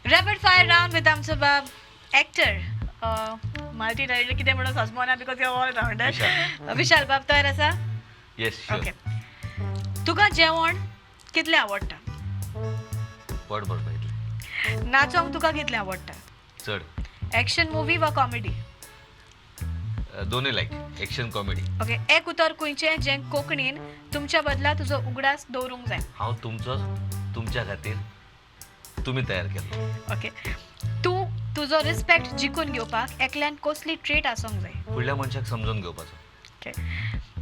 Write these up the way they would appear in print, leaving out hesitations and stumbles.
Rapid fire round with आमचो बाब actor, multi talented, कितें म्हणून सजमोना because you all rounder. विशाल बाब, तयार आसा? येस. ओके, तुका जेवण कितलें आवडटा? पोट भरपा इतलें. नाचोंक तुका कितलें आवडटा? चड. एक्शन मुवी वा कॉमेडी? दोनूय लायक, एक्शन, कॉमेडी. ओके, एक उतर खंयचें जें कोंकणीन तुमच्या बदला तुजो उगडास दवरूंक जाय? हांव तुमचो, तुमच्या खातीर तुमी तयार केल्लो. ओके, तूं तुजो रिस्पेक्ट जिखून घेवपाक एकल्यान कसली ट्रेट आसूंक जाय? फुडल्या मनशाक समजून घेवपाचो. Okay,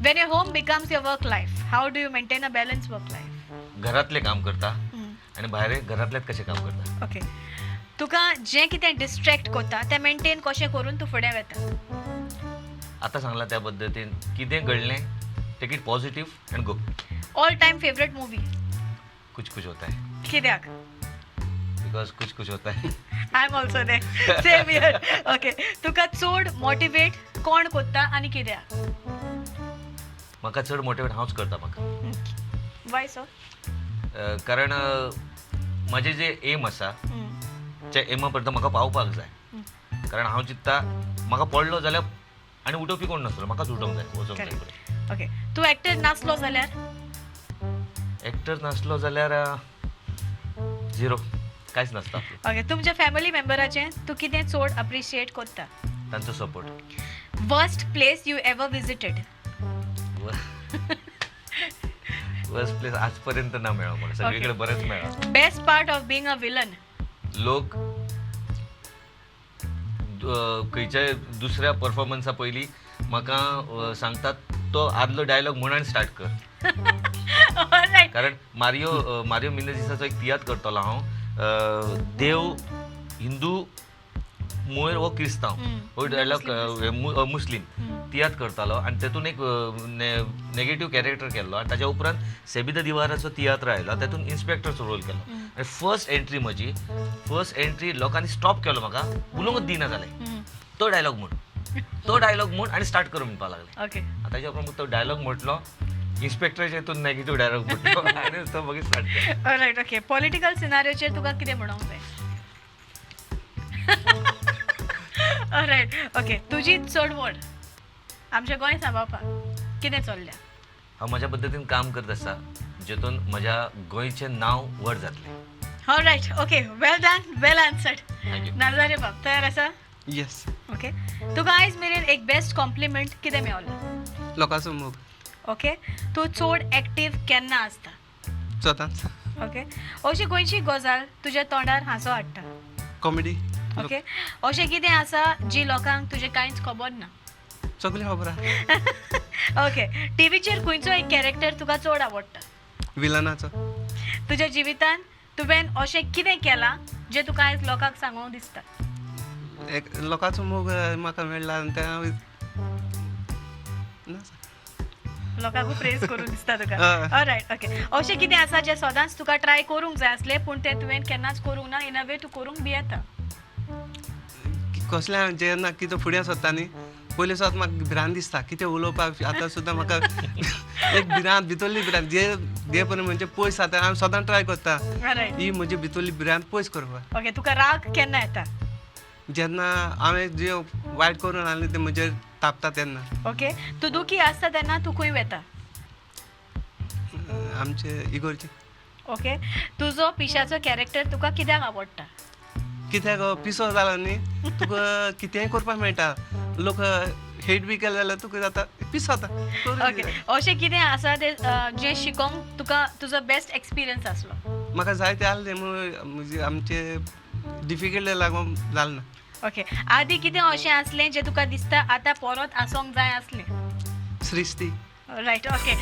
when your home becomes your work life, how do you maintain a balance work life? घरातलें काम करता आनी भायर घरांतलेंच कशें काम करता. ओके, तुका जें कितें डिस्ट्रॅक्ट करता तें मेंटेन कशें करून तूं फुडें वता? आतां सांगलां त्या पद्दतीन, कितें घडलें, take it positive and go. All time favourite movie? कुछ कुछ होता है. कित्याक? Because कुछ कुछ होता है. I am also there, same here. Okay, तुका चड मोटिवेट कोण करता आनी कित्याक? म्हाका चड मोटिवेट हांवच करता म्हाका. Y so? कारण म्हजें जें एम आसा, त्या एमा पर्यंत म्हाका पावपाक जाय, कारण हांव चिंत्ता म्हाका पडलो जाल्यार आनी उठोवपी कोण नासतलो, म्हाकाच उठोवंक जाय, वचोंक जाय फुडें. ओके, तूं एक्टर नासलो जाल्यार? एक्टर नासलो जाल्यार झिरो, कांयच नासता आपलें. ओके, तुमच्या फॅमिली मेंबराचें तूं कितें चड अप्रिशिएट करता? तांचो support. Worst place you ever visited? Worst place आजपर्यंत ना मेळ्ळो म्हाका, सगळीकडे बरेंच मेळ्ळां. Best part of being a villain? लोक खंयच्याय दुसऱ्या परफॉर्मन्सा पयलीं म्हाका सांगतात, तो आदलो डायलॉग म्हण आनी स्टार्ट कर. कारण मारियो मिनेझिसाचो एक तियात्र करतलो हांव, देव हिंदू मोयर हो क्रिस्तांव हो डायलॉग, मुस्लीम तियात्र करतालो आनी तेतून एक नेगेटीव कॅरेक्टर केल्लो आनी ताच्या उपरांत सेबिदा दिवाराचो तियात्र आयलो, तेतून इन्स्पेक्टरचो रोल केलो आनी फर्स्ट एंट्री, म्हजी फर्स्ट एंट्री, लोकांनी स्टॉप केलो, म्हाका उलोवंकच दिना जाले, तो डायलॉग म्हण, तो डायलॉग म्हण आनी स्टार्ट कर म्हणपाक लागले. ताच्या उपरांत तो डायलॉग म्हटलो, इन्स्पेक्टराच्या हितून नेगेटीव डायलॉग म्हटलो आनी तो मागीर स्टार्ट केलो. रायट, ओके, पॉलिटिकल सिनारियोचेर तुका कितें म्हणूंक जाय? रायट, ओके, तुजी चळवळ आमच्या गोंय सांबाळपाक कितें चल्ल्या? हांव म्हज्या पद्दतीन काम करत आसा, जेतून म्हज्या गोंयचें नांव व्हड जातलें. Right, okay, well done, well answered. Thank you. नार्जारे बाब, तयार आसा? येस. ओके, तुका आयज मेरेन एक बेस्ट कॉम्प्लिमेंट कितें मेवलें? लोकांचो मोग. ओके, तूं चड एक्टीव केन्ना आसता? सदांच. ओके, अशी खंयची गजाल तुज्या तोंडार हांसो हाडटा? कॉमेडी. ओके, अशें कितें आसा जी लोकांक तुजें कांयच खबर ना? सगळी खबर आहा. ओके, टिवीचेर खंयचो एक कॅरेक्टर तुका चड आवडटा? विलनाचो. तुज्या जिवितान तुवें अशें कितें केलां जें तुका आयज लोकांक सांगूंक दिसता? एक लोकांचो मोग म्हाका मेळ्ळा आनी तें हांव ना. लोकांक प्रेज करून दिसता तुका? हय. रायट, ओके, अशें कितें आसा जें सदांच तुका ट्राय करूंक जाय आसलें पूण तें तुवें केन्नाच करूंक ना, इन अ वे तूं करूंक भियेता? कसलें हांव जेन्ना कितें फुडें सरता न्ही, पयलीं सदांच म्हाका भिरांत दिसता कितें उलोवपाक. आतां सुद्दां म्हाका एक भिरांत, भितरली भिरांत जे जे पर्यंत म्हणजे पयस जाता. हांव सदां ट्राय करता रायट ही म्हजी भितरली भिरांत पयस करपाक. ओके, तुका राग केन्ना येता? जेन्ना हांवें जे वायट करून आसलें तें म्हजेर तापता तेन्ना. ओके, तूं दुखी आसता तेन्ना तूं खंय वता? आमचे इगोर्जी. ओके, तुजो पिशाचो कॅरेक्टर तुका कित्याक आवडटा? कित्याक पिसो जालो न्ही, तुका कितेंय करपाक मेळटा. लोक हेट बी केले जाल्यार तुका जाता, पिसो जाता. ओके, अशें कितें आसा तें जें शिकोंक तुका तुजो बेस्ट एक्सपिरियन्स आसलो? म्हाका जायते आसले म्हजे आमचे डिफिकल्ट लागून जालें ना. ओके, आदी कितें अशें आसलें जें तुका दिसता आतां परत आसोंक जाय आसलें? सृश्टी. Right, okay.